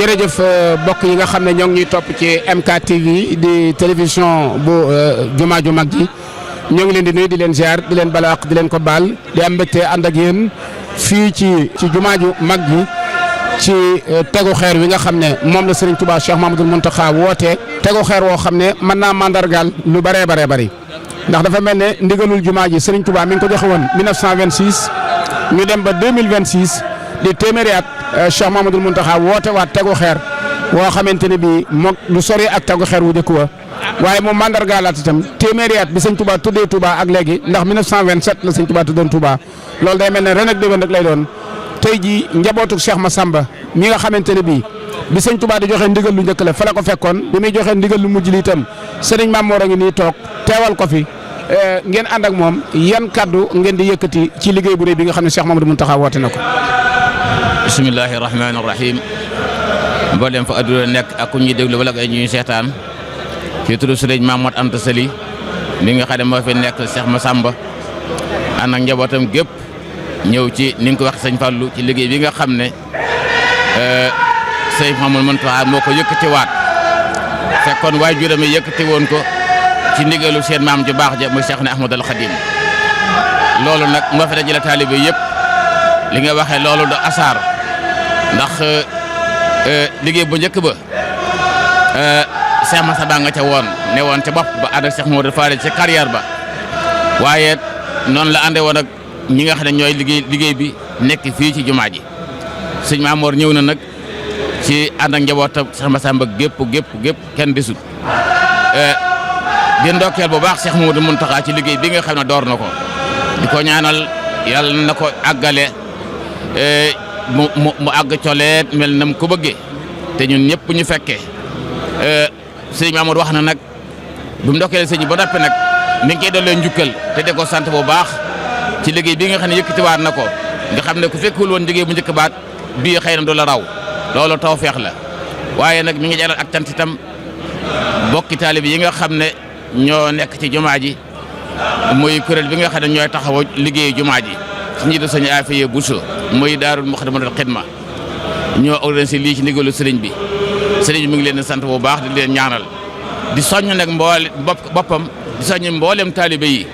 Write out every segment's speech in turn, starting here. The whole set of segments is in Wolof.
jërëjëf mbokk yi nga xam ne ñoo ngi ñuy topp ci MKTV di télévision bu jumaa ju mag ji ñoo ngi leen di nuyu di leen ziar di leen balaax di leen ko baal di am mbégte ànd ak yéen fii ci jumaa ju mag ji ci tegu xeer wi nga xam ne moom la Serigne Touba Cheikh Mamadou Mountakha woote tegu xeer woo xam ne mën naa mandargaal lu bëree bëri ndax dafa mel ne ndigalul jumaa ji Serigne Touba mi ngi ko joxe woon 1926 ñu dem ba 2026 di téeméeri at Cheikh Mamadou Mountakha woote waat tegu xeer woo xamante ne bii moom lu sori ak tegu xeer wu njëkk wa waaye moom mandargaalaat itam téeméeri at bi sëñ Touba tuddee Touba ak léegi ndax 1927 la sëñ Touba tuddoon Touba loolu day mel ne ren ak déwén rek lay doon tey jii njabootu Cheikh Massamba mi nga xamante ne bii bi sëñ Touba di joxe ndigal lu njëkk la fa la ko fekkoon bi muy joxe ndigal lu mujj li itam sëriñ Mamour a ngi nii toog teewal ko fi ngeen ànd ak moom yan kaddu ngeen di yëkkati ci liggéey bu rëy bi nga xam ne Cheikh Mamadou Mountakha woote na ko. bismillahi rahmaani rahim mboolem fa adduna nekk ak ku ñuy déglu wala ay ñuy seetaan ci turu sëriñ Mamour Anta Sali mi nga xam ne moo fi nekk Cheikh Massamba ànd ak njabootam gépp ñëw ci ni nga ko wax sëñ Fallou ci liggéey bi nga xam ne sëñ Mamadou Mountakha moo ko yëkkatiwaat fekkoon waajuram yi yëkkati woon ko ci ndigalu seen maam ju baax ja muy Cheikh ne Ahmadul Khadim loolu nag moo fi dajale taalibe yëpp li nga waxee loolu da asaar ndax liggéey bu njëkk ba Cheikh Massamba nga ca woon ne woon ca bopp ba ànd ak Cheikh Modou Farid ci carrière ba waaye noonu la àndee woon ak ñi nga xam ne ñooy liggéey bi nekk fii ci jumaa ji sëñ Mamour ñëw na nag ci ànd ak njabootam Cheikh Massamba gépp kenn desut di ndokkeel bu baax Cheikh Mamadou Mountakha ci liggéey bi nga xam ne door na ko di ko ñaanal yàlla na ko àggale mu àgg coleet mel na mu ko bëggee te ñun ñëpp ñu fekkee sëñ Mamour wax na nag bu mu ndokkeele sëñ ba noppi nag mi ngi koy dollee njukkal te de ko sant bu baax ci liggéey bi nga xam ne yëkkatiwaat na ko nga xam ne ku fekkul woon liggéey bu njëkk baat bii xëy na du la raw loolu tawfeex la waaye nag mi ngi jaral ak cant itam bokki taalibe yi nga xam ne ñoo nekk ci jumaa ji muy kuréel bi nga xam ne ñooy taxaw liggéeyu jumaa ji su ñuy def sañu affaire Bousso muy Daarul Muxaddamatul Xidma ñoo organisé lii ci ndigalu sëriñ bi mi ngi leen di sant bu baax di leen ñaanal di soññ nag boppam di soññ mboolem taalibe yi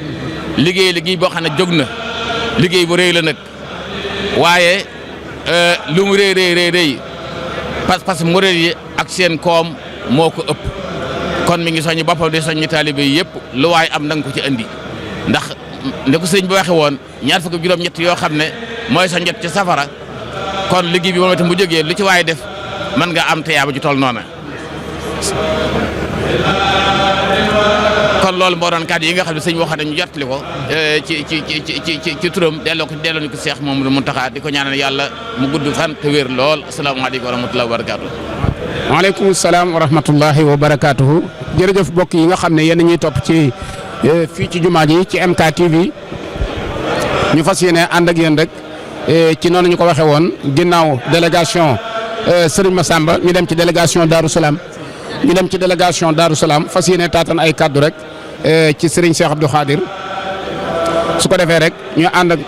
liggéey boo xam ne jóg na liggéey bu rëy la nag waaye lu mu rëy pas-pas murid yi ak seen koom moo ko ëpp kon mi ngi soññ boppam di soññ taalibe yi yëpp lu waay am na nga ko ci andi ndax ne ko sëriñ bi waxe woon ñaar fukk juróom-ñett yoo xam ne mooy sa njot ci safara kon liggéey bi moom itam bu jógee lu ci waay def mën nga am teyaaba ju toll noona kon loolu moo doon kàddu yi nga xam ne sëñ waxoon nañu jottali ko ci turam delloo ñu ko Cheikh Mamadou Mountakha di ko ñaanal yàlla mu gudd fan te wér lool asalaamaaleykum wa rahmatullahi wa barakaatu. waaleykum salaam wa rahmatullahi wa barakaatuhu. jërëjëf mbokk yi nga xam ne yéen ñuy topp ci fii ci jumaa ji ci MKTV ñu fas yéene ànd ak yéen rek ci noonu ñu ko waxee woon ginnaaw délégation Serigne Massamba ñu dem ci délégation Darou Salaam fas yéene taatan ay kaddu rek ci Serigne Cheikh Abdou Khadir su ko defee rek ñu ànd ak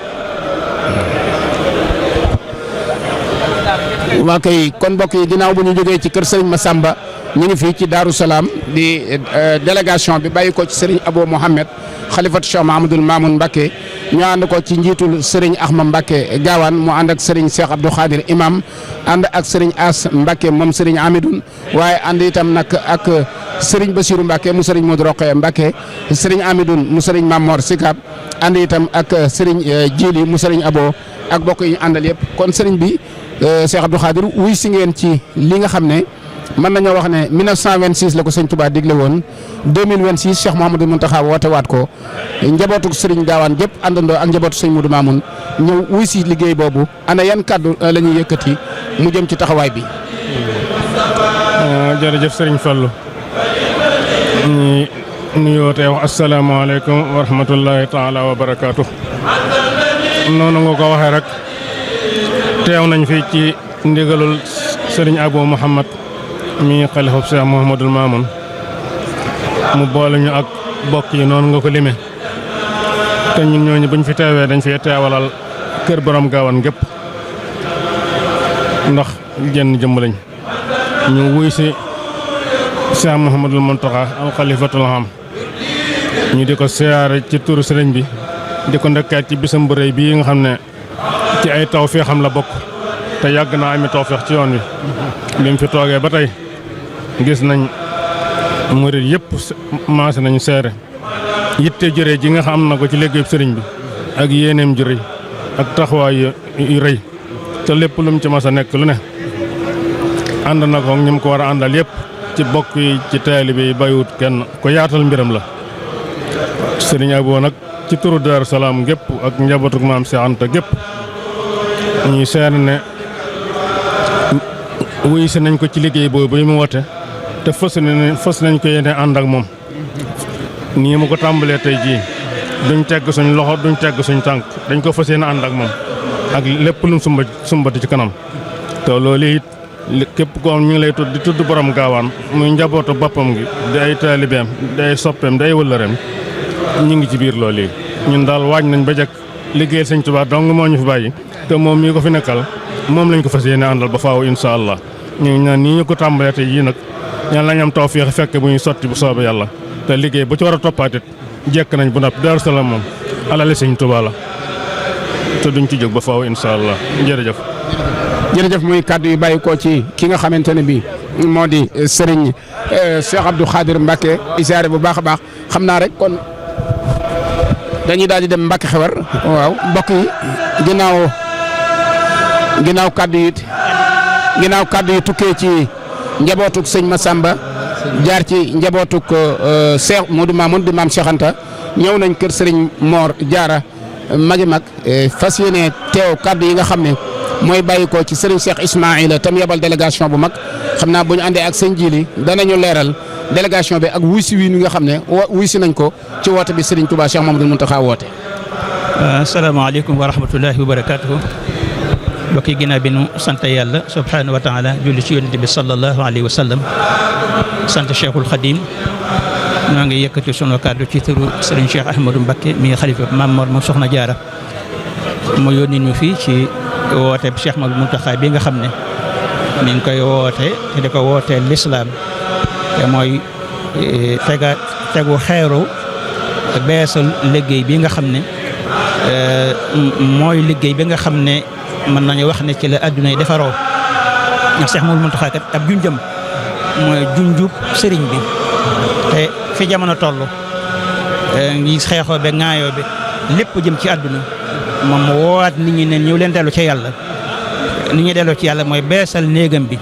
waa kay kon mbokk yi ginnaaw bu ñu jógee ci kër Serigne Massamba ñu ngi fii ci Darou Salaam di délégation bi bàyyi ko ci Serigne Abou Mohamed xalifatu Cheikh Mahamadul Mamoun Mbacké ñu ànd ko ci njiitul Serigne Ahmad Mbacké Gaawaan mu ànd ak Serigne Cheikh Abdou Khadir imam ànd ak Serigne As Mbacké moom Serigne Amidoun waaye ànd itam nag ak Serigne Bassirou Mbacké mu Serigne Modou Rokhaya Mbacké Serigne Amidoun mu Serigne Mamor Sikab ànd itam ak Serigne Djili mu Serigne Abo ak bokk yi ñu àndal yëpp kon Serigne bi Cheikh Abdou Khadir wuy si ngeen ci li nga xam ne mën nañoo wax ne 1926 la ko sëñ Touba digle woon 2026 Cheikh Mouhamadou Mountakha woote waat ko njabootu Serigne Gaawaan gépp àndandoo ak njabootu sëñ Modou Mamoun ñëw wuy si liggéey boobu ana yan kaddu la ñuy yëkkati mu jëm ci taxawaay bi. jërëjëf Serigne Fallou ñu nuyoo tey wax asalaamaaleykum wa rahmatullahi taala wa barakaatu. noonu nga ko waxee rek teew nañ fi ci ndigalul Serigne Abou Mouhamad mi xalifab Cheikh Mouhamadul Mamoun mu boole ñu ak bokk yi noonu nga ko limee te ñun ñooñu buñ fi teewee dañ fi teewalal kër borom Gaawaan gépp ndax jenn jëmm lañ ñu wuy si Cheikh Mouhamadul Mountakha al Khalifatul Am ñu di ko siyaare ci turu sëriñ bi di ko ndekkaat ci bisam bu rëy bii nga xam ne ci ay tawfeex xam la bokk te yàgg naa ami tawfeex ci yoon wi bi mu fi toogee ba tey gis nañ murid yëpp maase nañu seere yitte jëree ji nga xam na ko ci liggéeyub sëriñ bi ak yéeneem ju rëy ak taxawaay yu rëy te lépp lu mu ci mas a nekk lu ne ànd na ko ñi ko war a àndal yëpp ci bokk yi ci taalibe yi bàyyiwut kenn ko yaatal mbiram la sëriñ Abo nag ci turu Daaru Salaam gépp ak njabootuk maam Cheikh Anta gépp ñuy seere ne wuy si nañ ko ci liggéey boobu yi mu wote te fës nañ ko yéene ànd ak moom nii mu ko tàmbalee tey jii duñ tegg suñ loxo duñ tegg suñ tànk dañ ko fas yéene ànd ak moom ak lépp lu sumbati ci kanam te loolu it képp ko ñu ngi lay tudd di tudd borom gaawaan muy njabootu boppam gi di ay taalibeem di ay soppeem di ay wëllëreem ñu ngi ci biir loolu yi ñun daal waaj nañ ba jëkk liggéeyal Sëñ Tuubaa dong moo ñu fi bàyyi te moom mii ko fi nekkal moom lañ ko fas yéene àndal ba faaw insha allah ñu ngi ñaan nii ñu ko tàmbalee tey yii nag yàlla nañ am tawfeex fekk bu ñuy sotti bu soobee yàlla te liggéey bu ci war a toppaatit jekk nañ bu noppi Daaru Salaam moom alali Sëñ Tuubaa la te duñ ci jóg ba faaw insha allah jërëjëf. jërëjëf muy kàddu yu bàyyi ko ci ki nga xamante ne bii moo di Serigne Cheikh Abdou Khadir Mbacke isaare bu baax a baax xam naa rek kon dañuy daal di dem Mbacke Xewar waaw mbokk yi ginnaaw kàddu yi tukkee ci njabootuk sëñ Massamba jaar ci njabootuk Cheikh Modou Mamoun di maam Cheikh Anta ñëw nañ kër Serigne Mor Diarra magi mag fas yéene teew kàddu yi nga xam ne mooy bàyyi ko ci Serigne Cheikh Ismaïla tam yebal délégation bu mag xam naa bu ñu àndee ak sëñ Jili danañu leeral délégation bi ak wuy si wi nga xam ne wuy si nañ ko ci woote bi Serigne Touba Cheikh Mamadou Mountakha woote. asalaamaaleykum wa rahmatullahi wa barakaatuhu. mbokk yi ginnaaw bi nu sant yàlla subhaanahu wa taala julli ci yonent bi sallallahu alayhi wa sallam sant Cheikhul Khadim ñoo ngi yëkkati sunu kàddu ci turu Serigne Cheikh Ahmadou Mbacké mi xalifa Maam Mor moom Soxna Jaara mu yónni ñu fii ci woote bi Cheikh Mamadou Mountakha bi nga xam ne mi ngi koy woote te di ko wootee lislaam te mooy tegu xeeru beesal liggéey bi nga xam ne mooy liggéey bi nga xam ne mën nañu wax ne ci la adduna yi defaroo ndax Cheikh Mamadou Mountakha kat ab junjam mooy junjub sëriñ bi te fi jamono toll ngi xeexoo be ŋaayoo bi lépp jëm ci adduna moom mu woowaat nit ñi ne ñëw leen dellu ci yàlla nit ñi delloo ci yàlla mooy beesal néegam bi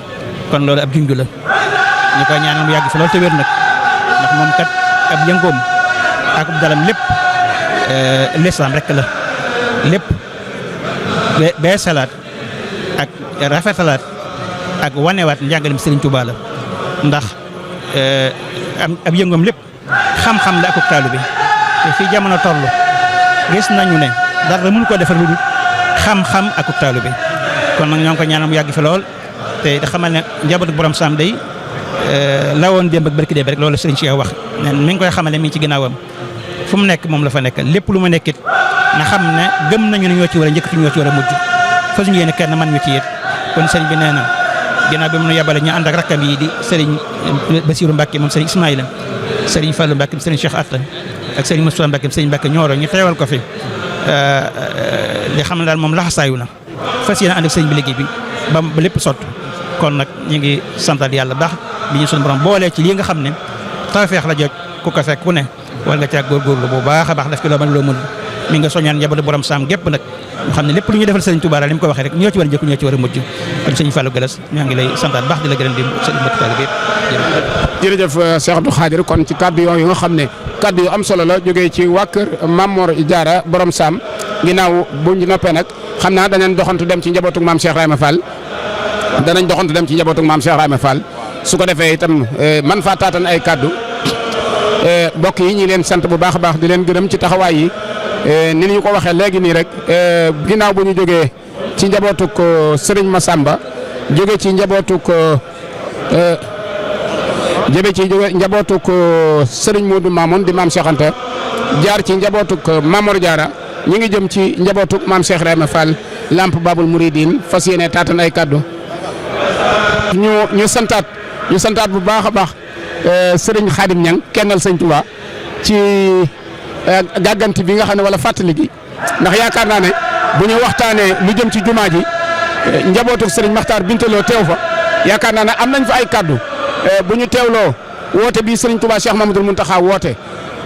kon loolu ab junj la ñu koy ñaanal mu yàgg fi loolu te wér nag ndax moom kat ab yëngoom ak ab dalam lépp lislaam rek la lépp beesalaat ak rafetalaat ak wanewaat njàngalem Sëriñ Tuubaa la ndax ab yëngoom lépp xam-xam la ak taalu bi te fii jamono toll gis nañu ne dara mënu ko defar lu dul xam-xam ak taalu bi kon nag ñoo ngi ko ñaanal mu yàgg fi lool te xamal ne njabootu borom saam day lawoon démb ak barki démb rek loolu Sëriñ Cheikh wax ne mi ngi koy xamale mi ngi ci ginnaawam fu mu nekk moom la fa nekk lépp lu ma nekkit na xam ne gëm nañu ne ñoo ci war a njëkk ci ñoo ci war a mujj fa suñu yéene kenn man ñu ci yit kon sëriñ bi nee na ginnaaw bi mu nu yabale ñu ànd ak rakkam yi di sëriñ Bassirou Mbacke moom sëriñ Ismaïla sëriñ Fallou Mbacke sëriñ Cheikh Atta ak sëriñ Moustapha Mbacke sëriñ Mbacke ñooro ñu teewal ko fi li xam ne daal moom laxasaayu na fas yéene ànd ak sëriñ bi liggéey bi ba lépp sotti kon nag ñu ngi santal yàlla baax bi ñu suñu borom boolee ci lii nga xam ne tawfeex la jot ku ko fekk ku ne war nga caa góorgóorlu bu baax a baax def ci loo mën loo mën mi nga soññaan njabootu borom saam gépp nag ñu xam ne lépp lu ñu defal Sëriñ Tuubaa li mu ko waxee rek ñoo ci war a njëkk ñoo ci war a mujj kon sëñ Fallou Galas ñoo ngi lay santaat baax di la gërëm di sëñ mbokk taalibe bi jërëjëf Cheikh Abdou Khadir kon ci kaddu yooyu nga xam ne kaddu yu am solo la jógee ci waa kër Maam Mor Diarra borom saam ginnaaw bu ñu noppee nag xam naa danañ doxantu dem ci njabootu maam Cheikh Rahma Fall danañ doxantu dem ci njabootu maam Cheikh Rahma Fall su ko defee itam man faa taatan ay kaddu mbokk yi ñi leen sant bu baax a baax di leen gërëm ci taxawaay yi ni ñu ko waxee léegi nii rek ginnaaw bu ñu jógee ci njabootuk Serigne Massamba jóge ci njabootuk njabootuk Serigne Modou Mamoun di maam Cheikh Anta jaar ci njabootuk Mamor Diarra ñi ngi jëm ci njabootuk maam Cheikh Rahma Fall Lamp Babul Mouridine fas yéene taatan ay kaddu ñu santaat ñu santaat bu baax a baax sëriñ Xaadim Ñang kennal sëñ Touba ci gàgganti bi nga xam ne wala fàttali gi ndax yaakaar naa ne bu ñu waxtaanee lu jëm ci jumaa ji njabootu sëriñ Maxtaar Bintaloo teew fa yaakaar naa ne am nañ fa ay kaddu bu ñu teewloo woote bii sëriñ Touba Cheikh Mamadou Mountakha woote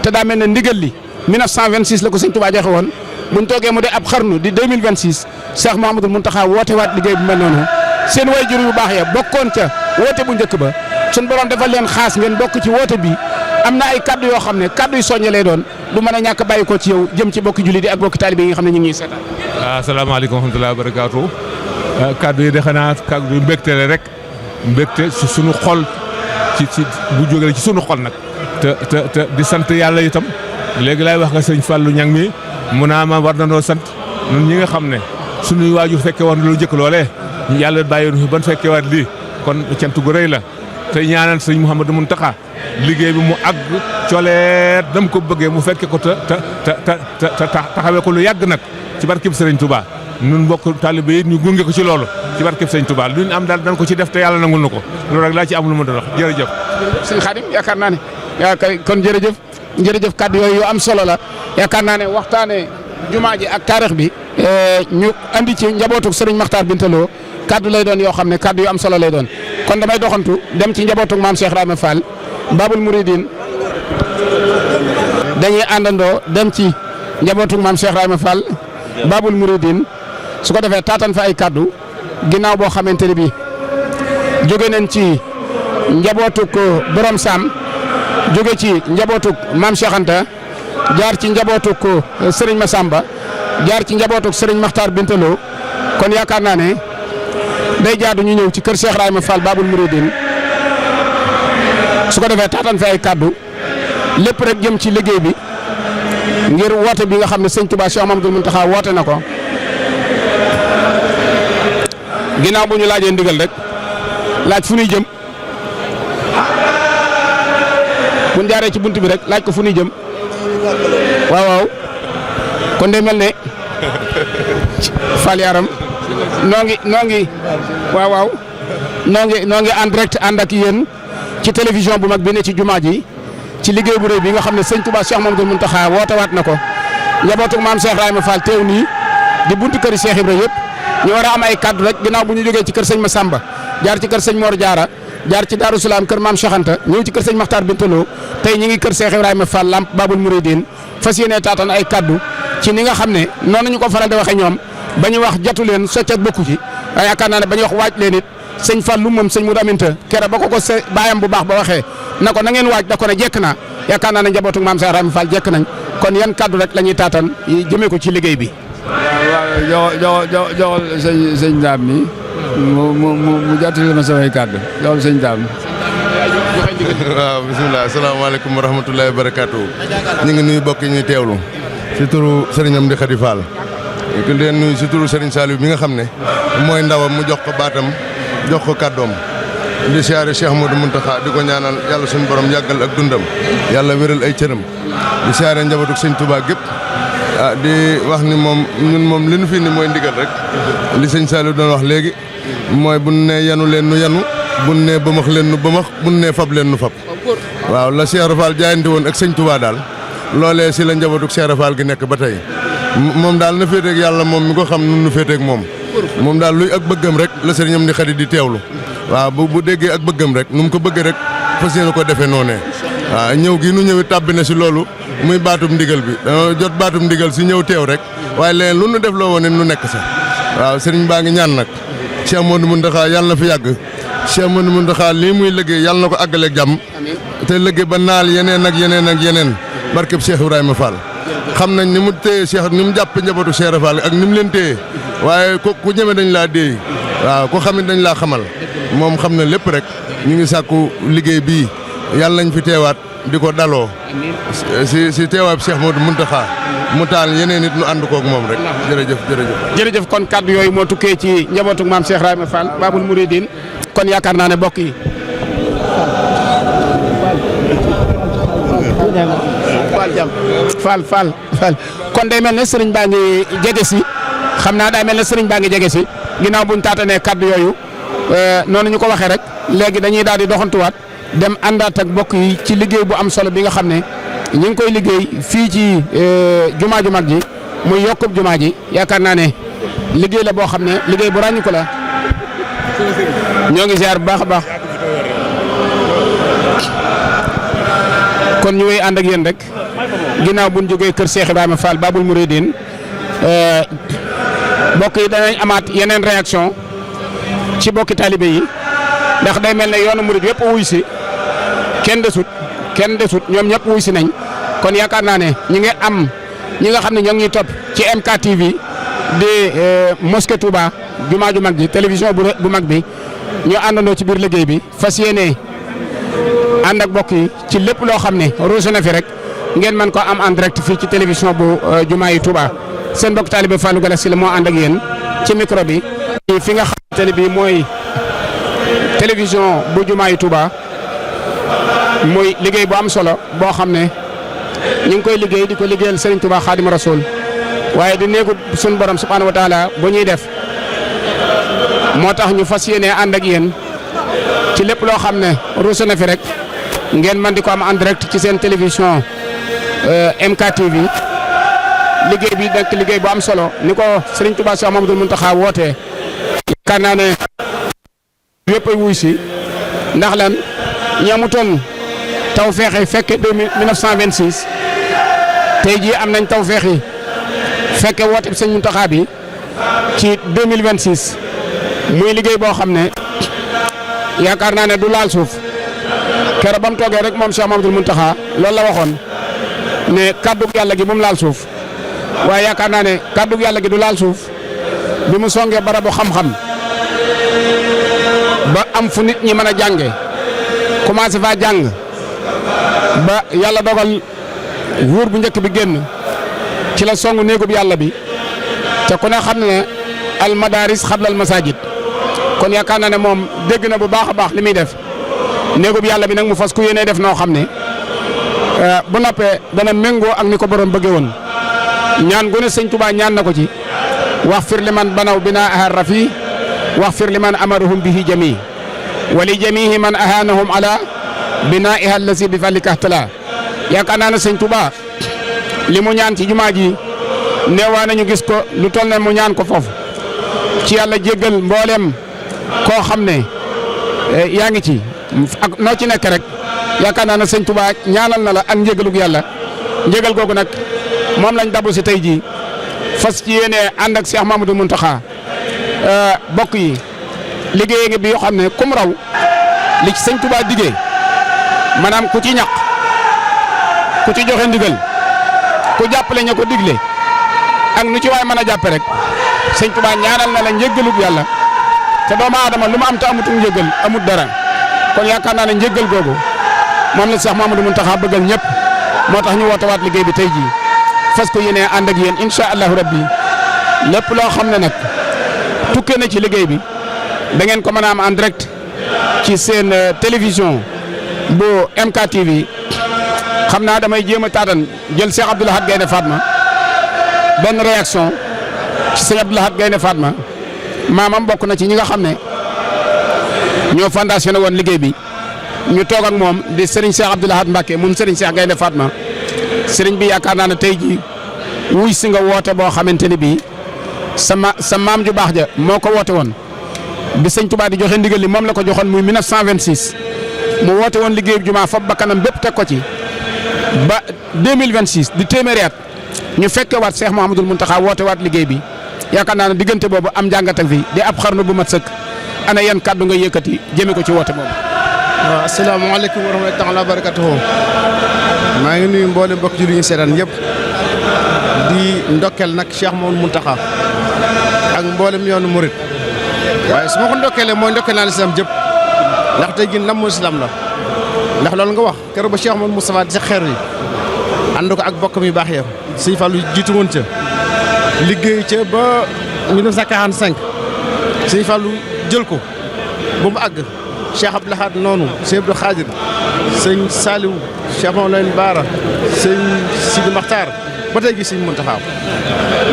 te daa mel ne ndigal li 1926 la ko sëñ Touba joxe woon bu ñu toogee mu de ab xarnu di 2026 Cheikh Mamadou Mountakha woote waat liggéey bu mel noonu seen waajur yu baax ya bokkoon ca woote bu njëkk ba suñ borom defal leen xaas ngeen bokk ci woote bi am na ay kaddu yoo xam ne kaddu yu soññe lay doon du mën a ñàkk bàyyi ko ci yow jëm ci bokki jullit yi ak bokki taalibe yi nga xam ne ñu ngi seetaan. asalaamaaleykum wa rahmatulah wa barakaatu kaddu yi de xanaa kaddu yu mbégte la rek mbégte si sunu xol ci bu jógee ci sunu xol nag te di sant yàlla itam léegi laay wax nga sëñ Fallou Ñang mi mu naa ma war na noo sant ñun ñi nga xam ne sunuy waajur fekke woon lu jëkk loolee yàlla bàyyi nu fi ban fekke waat lii kon cant gu rëy la te ñaanal sëñ Mouhamadou Mountakha liggéey bi mu àgg coleet dam ko bëggee mu fekke ko te taxawee ko lu yàgg nag ci barkeb Sëriñ Touba nun mbokk taalibe yi ñu gunge ko ci loolu ci barkeb Sëriñ Touba lu ñu am daal dañ ko ci def te yàlla nangul na ko loolu rek laa ci am lu ma doon wax jërëjëf. sëñ Xaadim yaakaar naa ne kon jërëjëf kaddu yooyu yu am solo la yaakaar naa ne waxtaanee jumaa ji ak taarix bi ñu andi ci njabootu sëriñ Maxtaar Bintaloo kaddu lay doon yoo xam ne kaddu yu am solo lay doon kon damay doxantu dem ci njabootu maam Cheikh Ibrahima Fall Babul Mouridine dañuy àndandoo dem ci njabootu maam Cheikh Ibrahima Fall Babul Mouridine su ko defee taatan fa ay kaddu ginnaaw boo xamante ne bii jóge nañ ci njabootu borom Sam jóge ci njabootu maam Cheikh Anta jaar ci njabootu Serigne Massamba jaar ci njabootu Serigne Maxtaar Bintaloo kon yaakaar naa ne day jaadu ñu ñëw ci kër Cheikh Ibrahima Fall Babul Mouridine su ko defee taatan fi ay kaddu lépp rek jëm ci liggéey bi ngir woote bi nga xam ne sëñ Touba Cheikh Mamadou Mountakha woote na ko ginnaaw bu ñu laajee ndigal rek laaj fu ñuy jëm bu ñu jaaree ci bunt bi rek laaj ko fu ñuy jëm waaw kon day mel ne Fall Yaram noo ngi waaw noo ngi en direct ànd ak yéen ci télévision bu mag bi ne ci jumaa ji ci liggéey bu rëy bi nga xam ne sëñ Touba Cheikh Mamadou Mountakha woote waat na ko njabootu maam Cheikh Ibrahima Fall teew nii di buntu këri Cheikh Ibrahima yëpp ñu war a am ay kaddu rek ginnaaw bu ñu jógee ci kër sëñ Massamba jaar ci kër sëñ Mor Diarra jaar ci Darou Salaam kër maam Cheikh Anta ñëw ci kër sëñ Maxtaar Bintaloo tey ñi ngi kër Cheikh Ibrahima Fall Lamp Babul Mouridine fas yéene taatan ay kaddu ci ni nga xam ne noonu ñu ko faral di waxee ñoom ba ñu wax jatu leen socc ak bokku ci yaakaar naa ne ba ñu wax waaj leen it sëñ Fallu moom sëñ Moudou Aminta kere ba ko baayam bu baax ba waxee na ko na ngeen waaj da ko ne jekk naa yaakaar naa ne njabootu maam Cheikh Ibrahima Fall jekk nañ kon yan kaddu rek la ñuy taatan jëmee ko ci liggéey bi. waaw joxol sëñ Daam mi mu jottali ma samay kaddu joxol sëñ Daam. waaw bisimilah asalaamaaleykum wa rahmatullahi wa barakaatu. ñu ngi nuyu bokk yi ñuy teewlu si turu Serigne Amdi Khady Fall di leen nuyu si turu Serigne Saliou bi nga xam ne mooy ndawam mu jox ko baatam jox ko kàddoom di siyaare Cheikh Modou Mountakha di ko ñaanal yàlla suñu borom yàggal ak dundam yàlla wéral ay cëram di siyaare njabootu sëñ Touba gépp di wax ni ñun moom li nu fi ni mooy ndigal rek li sëñ Saliou doon wax léegi mooy bu ne yanu leen nu yanu bu ne bëmax leen nu bëmax bu ne fab leen nu fab waaw la Cheikh Rafal jaayante woon ak sëñ Touba daal loolee si la njabootu Cheikh Rafal gi nekk ba tey moom daal na féeteeg yàlla moom mi ko xam nun nu féeteeg moom daal luy ak bëggam rek la Serigne Amdi Khady di teewlu waaw bu déggee ak bëggam rek nu mu ko bëggee rek fas yéene ko defee noonee waaw ñëw gi nu ñëwit tàbbi na si loolu muy baatum ndigal bi dañoo jot baatum ndigal si ñëw teew rek waaye leneen lu nu def loo woon nu nekk sax waaw Serigne baa ngi ñaan nag Cheikh Modou Mountakha yàlla na fi yàgg Cheikh Modou Mountakha lii muy liggéey yàlla na ko àggaleeg jàmm te liggéey ba naal yeneen ak yeneen ak yeneen barkeb Cheikh Ibrahima Fall xam nañ ni mu téye Cheikh ni mu jàpp njabootu Cheikh Fall ak ni mu leen téye waaye ku ñeme dañ laa déey waaw ku xamit dañ laa xamal moom xam na lépp rek ñu ngi sàkku liggéey bii yàlla nañ fi teewaat di ko daloo si teewaat Cheikh Modou Mountakha mu taal yeneen nit nu ànd koog moom rek jërëjëf kon kaddu yooyu moo tukkee ci njabootu maam Cheikh Ibrahima Fall Babul Mouridine kon yaakaar naa ne bokk yi Fall kon day mel ne sëriñ baa ngi jege si xam naa day mel ne sëriñ baa ngi jege si ginnaaw buñ taatanee kaddu yooyu noonu ñu ko waxee rek léegi dañuy daal di doxantuwaat dem àndaat ak mbokk yi ci liggéey bu am solo bi nga xam ne ñu ngi koy liggéey fii ci jumaa ju mag ji muy yokkub jumaa ji yaakaar naa ne liggéey la boo xam ne liggéey bu ràññu ko la ñoo ngi ziar bu baax a baax kon ñu ngi ànd ak yéen rek ginnaaw bu ñu jógee kër Cheikh Ibrahima Fall Babul Mouridine mbokk yi danañ amaat yeneen réaction ci bokki taalibe yi ndax day mel ne yoonu murid yëpp wuy si kenn desut ñoom ñëpp wuy si nañ kon yaakaar naa ne ñi ngi am ñi nga xam ne ñoo ngi topp ci MK TV di Mosquée Touba jumaa ju mag ji télévision bu mag bi ñu àndandoo ci biir liggéey bi fas yéene ànd ak mbokk yi ci lépp loo xam ne ruuse na fi rek ngeen mën ko am en direct fii ci télévision bu jumaa yi Touba seen mbokk taalibe Fallou Galass Syll moo ànd ak yéen ci micro bi fi nga xamante ne bii mooy télévision bu jumaa yi Touba muy liggéey bu am solo boo xam ne ñu ngi koy liggéey di ko liggéeyal Serigne Touba Khadim Rasoul waaye di néegu suñu borom subhanahu wa taala bu ñuy def moo tax ñu fas yéene ànd ak yéen ci lépp loo xam ne ruuse na fi rek ngeen mën di ko am en direct ci seen télévision MK TV liggéey bi nekk liggéey bu am solo ni ko Serigne Touba Cheikh Mamadou Mountakha wootee yaakaar naa ne yëpp ay wuy si ndax lan ñi amutoon taw feexe fekke 1926 tey jii am nañ taw feexi fekke woote bi Serigne Mountakha bi ci 2026 muy liggéey boo xam ne yaakaar naa ne du laal suuf keroog ba mu toogee rek moom Cheikh Mamadou Mountakha loolu la waxoon ne kaddu yàlla gi bu mu laal suuf waaye yaakaar naa ne kaddu yàlla gi du laal suuf bi mu songee barabu xam-xam ba am fu nit ñi mën a jànge commencé faa jàng ba yàlla dogal wuur bu njëkk bi génn ci la song néegub yàlla bi te ku ne xam ne al madaris xablal masajid kon yaakaar naa ne moom dégg na bu baax a baax li muy def néegub yàlla bi nag mu fas ku yéenee def noo xam ne bu noppee dana méngoo ak ni ko borom bëggee woon ñaan gu ne sëñ Touba ñaan na ko ci wax fir li man banaw binaa ahar rafi wax fir li man amaruhum bihi jami wali jamihi man ahanahum ala binaa ihal lasi bi falikahtala yaakaar naa ne sëñ Touba li mu ñaan ci jumaa ji neewaa nañu gis ko lu toll ne mu ñaan ko foofu ci yàlla jéggal mboolem koo xam ne yaa ngi ci ak noo ci nekk rek yaakaar naa ne sëñ Touba ñaanal na la ak njégalug yàlla njégal googu nag moom lañ dabu si tey jii fas ci yéene ànd ak Cheikh Mamadou Mountakha bokk yi liggéey ngi bi yoo xam ne kum raw li ci sëñ Touba diggee maanaam ku ci ñaq ku ci joxe ndigal ku jàppale ña ko digle ak nu ci waay mën a jàppe rek sëñ Touba ñaanal na la njéggalug yàlla te doomu aadama lu mu am te amutum njéggal amut dara kon yaakaar naa ne njéggal googu moom la Cheikh Mamadou Mountakha bëggal ñëpp moo tax ñu woote waat liggéey bi tey jii fas ko yéene ànd ak yéen incha allahu rabbi lépp loo xam ne nag tukkee na ci liggéey bi da ngeen ko mën a am en direct ci seen télévision bu MK TV xam naa damay jéem a taatan jël Cheikh Abdou Lahad Gaïndé Fatma benn réaction ci Cheikh Abdou Lahad Gaïndé Fatma maamam bokk na ci ñi nga xam ne ñoo fondation woon liggéey bi ñu toog ak moom di Serigne Cheikh Abdou Lahad Mbacké mun Serigne Cheikh Gaïndé Fatma Serigne bi yaakaar naa ne tey jii wuy si nga woote boo xamante ni bii sa maam ju baax ja moo ko woote woon bi sëñ Touba di joxe ndigal li moom la ko joxoon muy 1926 mu woote woon liggéey bi jumaa foofu bakkanam bépp teg ko ci ba 2026 di téeméeri at ñu fekke waat Cheikh Mouhamadoul Mountakha woote waat liggéey bi yaakaar naa ne diggante boobu am njàngatal fi di ab xarnu bu mat sëkk ana yan kàddu nga yëkkati jëme ko ci woote boobu. waaw asalaamaaleykum wa rahmatullaahi taala wa barakaatuhu maa ngi nuyu mboolem mbokk ji lu ñu seetaan yëpp di ndokkel nag Cheikh Mouhamadoul Mountakha ak mboolem yoonu murit waaye su ma ko ndokkeelee mooy ndokkel naa lislaam jëpp ndax tey jii ndam mooy lislaam la ndax loolu nga wax keroog ba Cheikh Mouhamadoul Moustapha di sa xeer yi ànd ko ak bokkam yu baax ya Sëñ Fallu jiitu woon ca liggéey ca ba 1945 Sëñ Fallu jël ko ba mu àgg Cheikh Abdou Lahad noonu Sëñ Abdou Khadir sëñ Saliou Cheikh Mamadou Baara sëñ Sidi Makhtar ba tey gi Sëñ Mountakha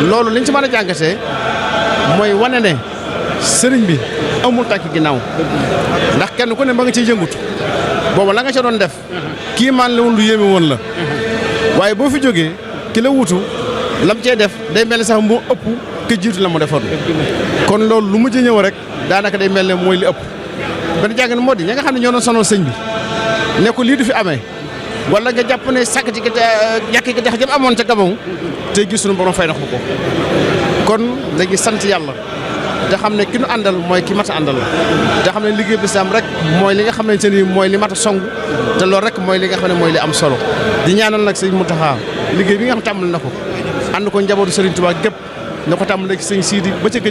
loolu liñ ci mën a jàngatee mooy wane ne sëriñ bi amul tànk ginnaaw ndax kenn ku ne ba nga ciy yëngutu booba la nga ca doon def kii maan la woon lu yéeme woon la waaye boo fi jógee ki la wutu lam cee def day mel ne sax moo ëpp ke jiitu la mu defoon kon loolu lu mujj ñëw rek daanaka day mel ne mooy li ëpp benn jàng moo di ña nga xam ne ñoo doon sonal sëñ bi ne ko lii du fi amee wala nga jàpp ne sàkk ci ñàkk gi jax jëm amoon ca Gabon tey gis suñu borom fay na ko kon dañuy sant yàlla te xam ne ki nu àndal mooy ki mat a àndal te xam ne liggéey bi lislaam rek mooy li nga xamante ni mooy li mat a song te loolu rek mooy li nga xam ne mooy li am solo di ñaanal nag sëñ Mountakha liggéey bi nga xam tàmbali na ko ànd ko njabootu Serigne Touba gépp na ko tàmbali ci sëñ Sidi ba ca ka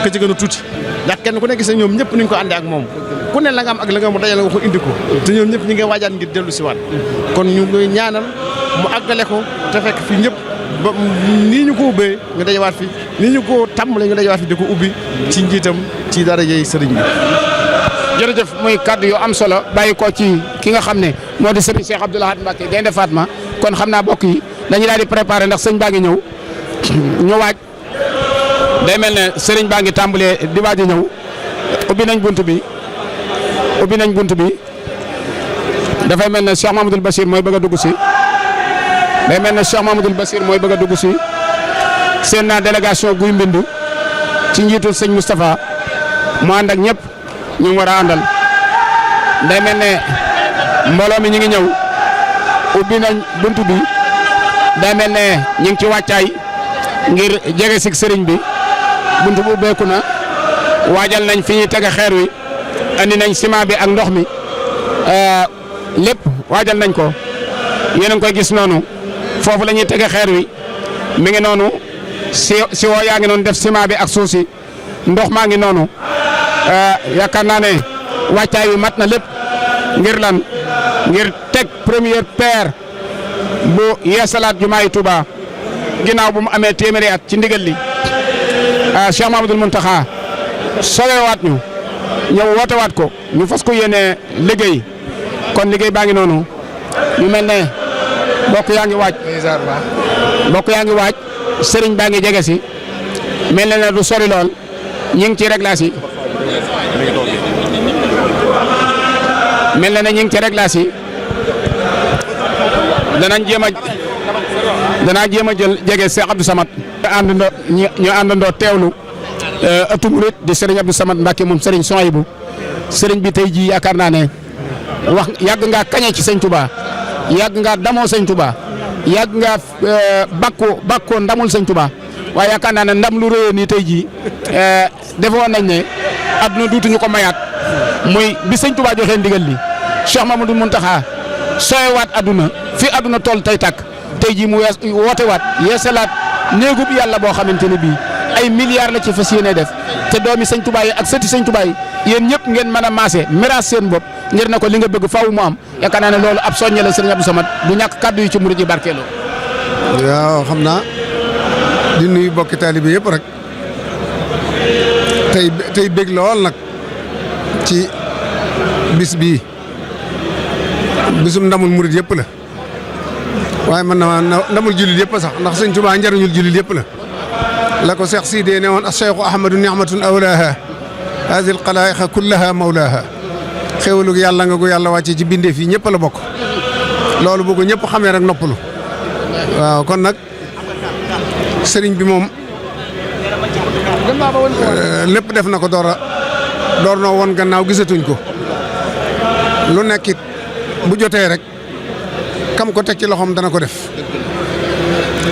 gën a tuuti ndax kenn ku nekk gis ñoom ñëpp ni ñu ko àndee ak moom ku ne la nga am ak la nga mu dajale nga ko indi ko te ñoom ñëpp ñi ngay waajaan ngir dellu si waat kon ñu ngi ñaanal mu àggale ko te fekk fii ñëpp ba nii ñu ko ubbee nga dajawaat fi nii ñu ko tàmbalee nga dajawaat fi di ko ubbi ci njiitam ci darajey sëriñ bi. jërëjëf muy kaddu yu am solo bàyyi ko ci ki nga xam ne moo di sëriñ Cheikh Abdou Lahad Mbacké Gaïndé Fatma kon xam naa bokk yi dañuy daal di préparer ndax sëñ baa ngi ñëw ñu waaj day mel ne sëriñ baa ngi tàmbalee di waaj a ñëw ubbi nañ bunt bi dafay mel ne Cheikh Mamadou Bachir mooy bëgg a dugg si day mel ne Cheikh Mamadou Bachir mooy bëgg a dugg si seen naa délégation guy mbindu ci njiitul sëñ Moustapha mu ànd ak ñëpp ñu ngi war a àndal day mel ne mbooloo mi ñu ngi ñëw ubbi nañ bunt bi day mel ne ñu ngi ci wàccaay ngir jege si sëriñ bi bunt bu ubbeeku na waajal nañ fi ñuy tege xeer wi andi nañ ciment bi ak ndox mi lépp waajal nañ ko yéen a ngi koy gis noonu foofu la ñuy tege xeer wi mi ngi noonu si woo yaa ngi noonu def ciment bi ak suuf si ndox maa ngi noonu yaakaar naa ne wàccaay wi mat na lépp ngir lan ngir teg première pierre bu yeesalaat jumaay Touba ginnaaw bu mu amee téeméeri at ci ndigal li Cheikh Mamadou Mountakha sowewaat ñu ñëw wootewaat ko ñu fas ko yéene liggéey kon liggéey baa ngi noonu ñu mel ne mbokk yaa ngi waaj sëriñ baa ngi jege si mel na ne du sori lool ñu ngi ci réglage yi mel na ne ñu ngi ci réglage yi danaa jéem a jël jege Cheikh Abdou Samad ñu àndandoo teewlu ëttu murit di Serigne Abdou Samad Mbacké moom Serigne Souhaïbou Serigne bi tey jii yaakaar naa ne wax yàgg ngaa kañe ci sëñ Touba yàgg ngaa damoo sëñ Touba yàgg ngaa bàkkoo ndamul sëñ Touba waaye yaakaar naa ne ndam lu rëyee nii tey jii defoon nañ ne adduna duutuñu ko mayaat muy bi sëñ Touba joxee ndigal li Cheikh Mamadou Mountakha sooyewaat adduna fi adduna toll tey tàkk tey jii mu wootewaat yeesalaat néegub yàlla boo xamante ne bii ay milliards la ci fas yéene def te doomi sëñ Touba yi ak sëti sëñ Touba yi yéen ñëpp ngeen mën a maase miraas seen bopp ngir ne ko li nga bëgg faaw mu am yaakaar naa ne loolu ab soññe la sëriñ Abdou Samad du ñàkk kàddu yi ci murid yi barkeeloo. waaw xam naa di nuyu bokki taalibe yëpp rek tey bég lool nag ci bis bii bisum ndamul murid yëpp la waaye man na ndamul jullit yëpp sax ndax sëñ Touba njariñul jullit yëpp la ko Cheikh Sidé ne woon as-Cheikhu Ahmadu ni'matun awlaaha haadihi al-xalaa'iqa kullaha mawlaaha xéwlu yàlla nga ko yàlla wàcce ci bindeef yi ñëpp la bokk loolu bu ko ñëpp xamee rek noppalu waaw kon nag sëriñ bi moom lépp def na ko door noo woon gannaaw gisatuñ ko lu nekkit bu jotee rek kam ko teg ci loxoom dana ko def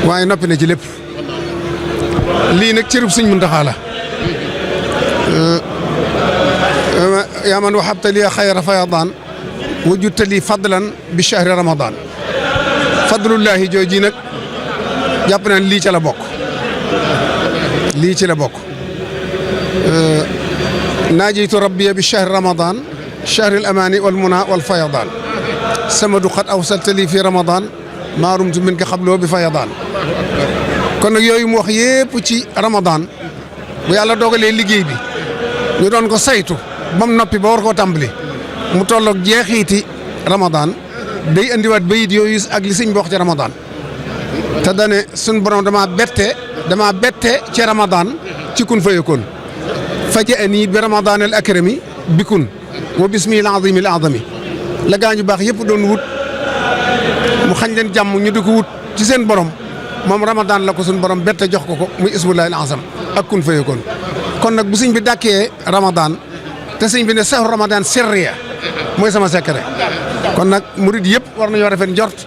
waaye noppi na ci lépp lii nag cërub sëñ Muntaxa la yaa man wahabta li xayra fayadaan wajudta li fadlan bi shahri ramadan fadlullahi jooji nag jàpp naan lii ca la bokk naajitu rabbiya bi shahri ramadan shahri al amani wal muna wal fayadaan samadu qad awsalta li fi ramadan maa rumtu min ka xabloo bi fayadaan kon nag yooyu mu wax yépp ci ramadan bu yàlla dogalee liggéey bi ñu doon ko saytu ba mu noppi ba war koo tàmbali mu tolloog jeexiiti ramadan day andiwaat bayit yooyu ak li sëñ bi wax ci ramadan te dane suñ borom dama bette ci ramadan ci kun fayekoon fajaani bi ramadan al akrami bikun wa bismi al azimi al azami la gaa ñu baax yëpp doon wut mu xañ leen jàmm ñu di ko wut ci seen borom moom ramadan la ko suñu borom bette jox ko muy ismullahi al azam ak kun fayakun kon nag bu sëñ bi dàkkee ramadan te sëñ bi ne sahru ramadan sirriya mooy sama secret kon nag murid yëpp war nañoo rafet njort